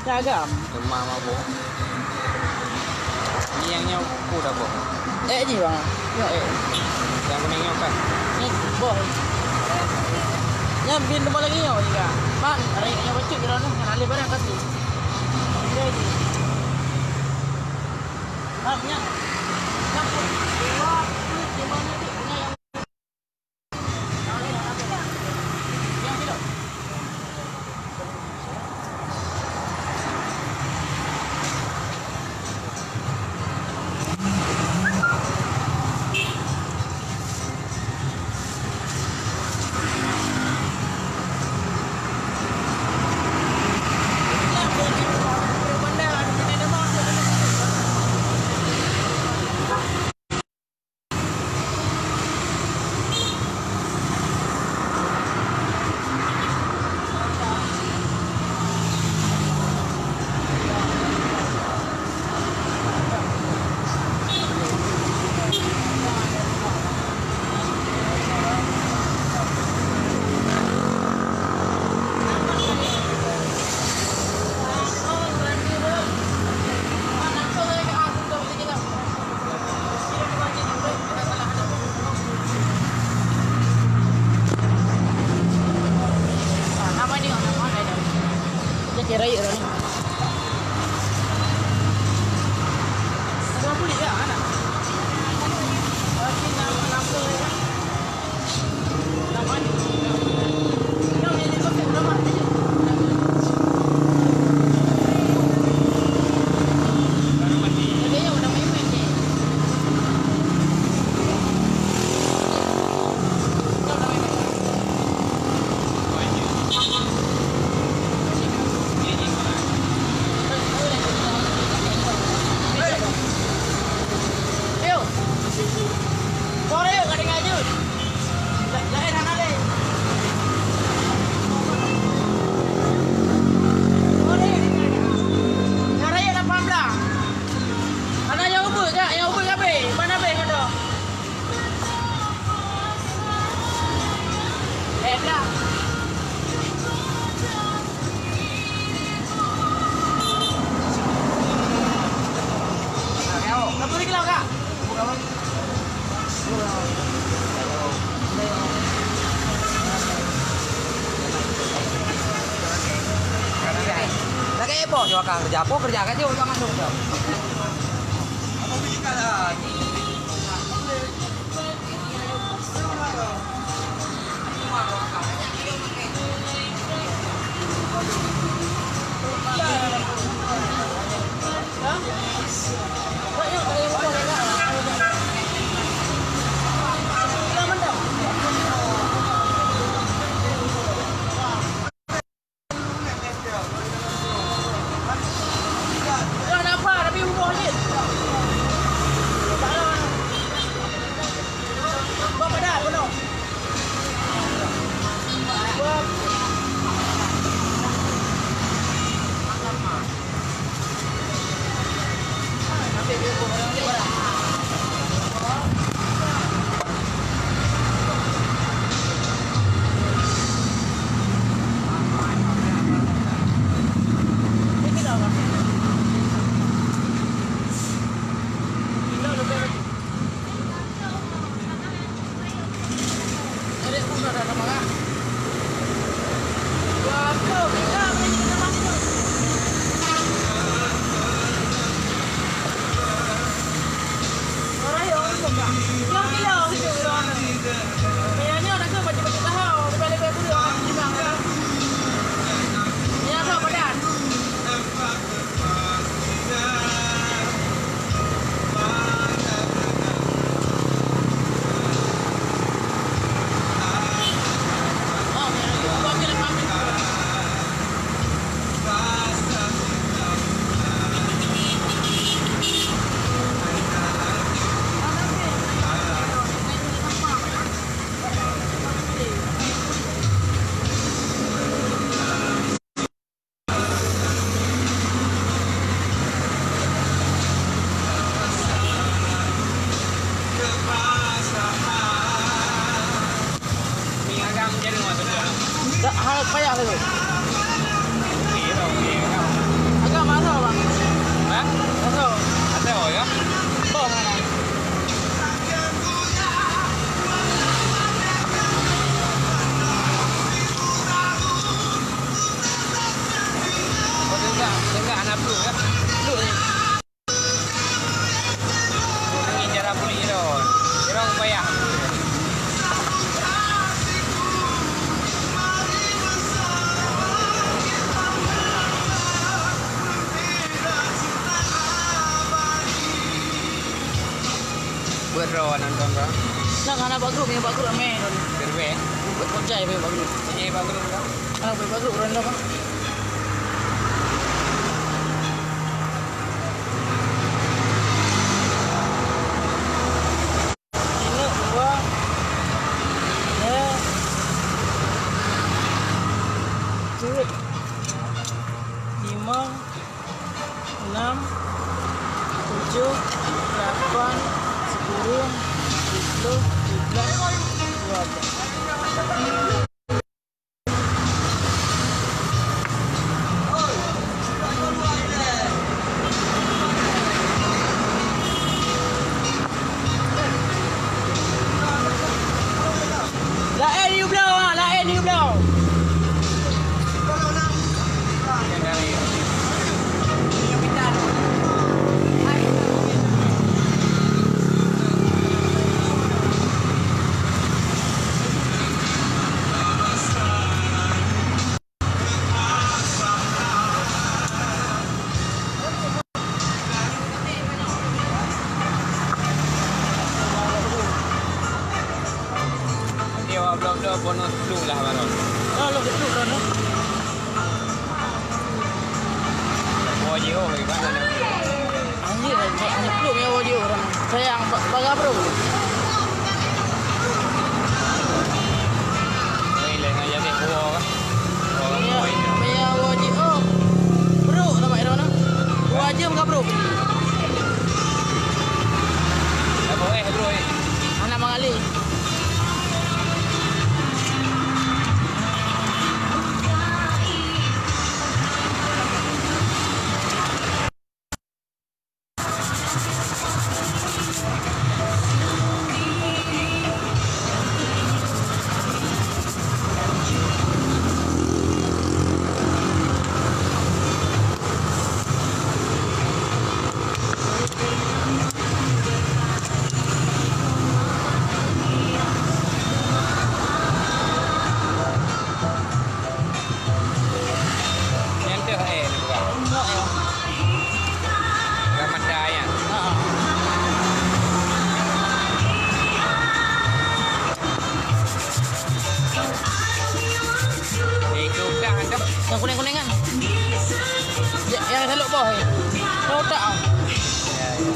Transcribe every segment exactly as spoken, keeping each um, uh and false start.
Agam. Lemah mabuk. Ni nyang nyoe ku dah boh. Eh, ji bang. Nyoe, eh. Nyang kuning nyoe kan? Ni boh. Nyang bin teuma lagi nyoe juga. Bang, hari ni nyoe bacut kira ni, ngan alih barang kasih. Jadi. Bang, nyak. Nyak. Dua, dua, lima ni, nyak yang Hana nyang ubeut, Kak, nyang ubeut kabeh, ban habéh ngon dok. Eh, blah. Satu lagi lah, Kak. Lagèe boh jawaka keureuja, boh keureuja ka jeuet ka masôk tu. Tak, ha, payah lah tu. Droe nonton, Bang. Nah, hana bak grup, nyang bak grup ramé. Gerbe. Buat kerja ya, bak grup. Ini bak grup, Bang. Hana buat bak grup, random, Bang. Ini dua, ya. Cuit. Lima. Enam, tujuh, lapan, sepuluh, tujuh belas, dua belas. Laén yue bloe, ha, laén yue bloe. Dia awak blok-blok bonus sepuluh lah baru. Oh, lok sepuluh baru. Wajib oh, ikan mana? Anjir, anjir peluk ya wajib orang. Sayang, ba-, baga bro. Ini lah yang jadi buah kan. Orang Ya, buah ini. Maya wajib oh. Bro, tak baik dah. Wajib ke bro? Apa eh bro eh? Anak mengalir. Nyan teuh, eh, ni bukan. Enggak, ya. Enggak mata, ya. Ha. Eh, itu udah ada. Yang kuning-kuning kan? Ya, yang seluk bawah, ya. Yang utak, ah. Ya, ya.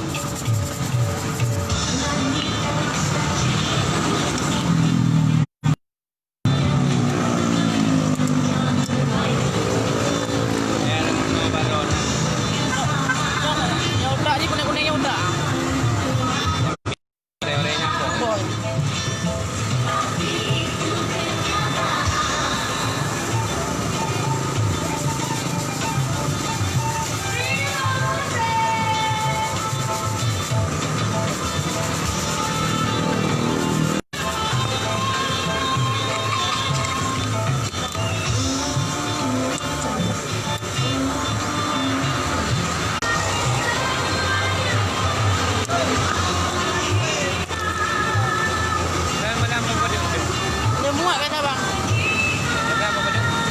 Dia muat kata bang.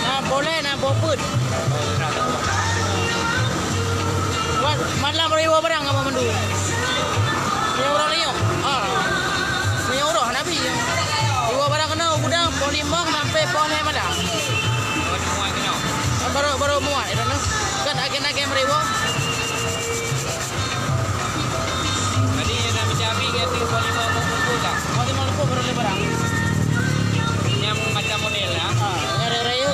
Nah, boleh nak boput. Buat malam raya barang sama mandu. Meunyoe uroe nyoe. Ha. Meunyoe uroe Nabi. Iwa barang keunoe u gudang poh limong sampai poh lhèe malam. Baru, baru muat itu nah. Kan agen-agen meriwa. Tadi yang nak minta api ke atas poh limong poh sepuluh dah. Poh limong poh baru lebaran. Yang macam model lah. Ha, yang raya-raya.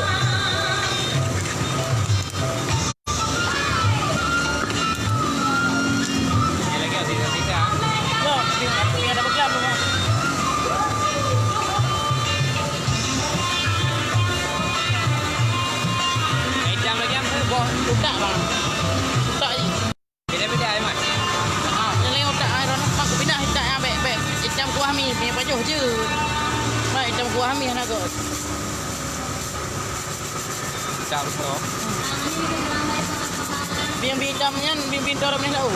Utak bang. Utak je. Beda-beda, eh, Mat? Ah, yang lain utak, ah, Ron. Mak, pindah utak yang bek-bek. Hitam kuah mi, mi pajoh je. Mak, hitam kuah mi, anak kau. Hitam tu. Bing-bing hitam nyan, bing-bing dorong ni lau.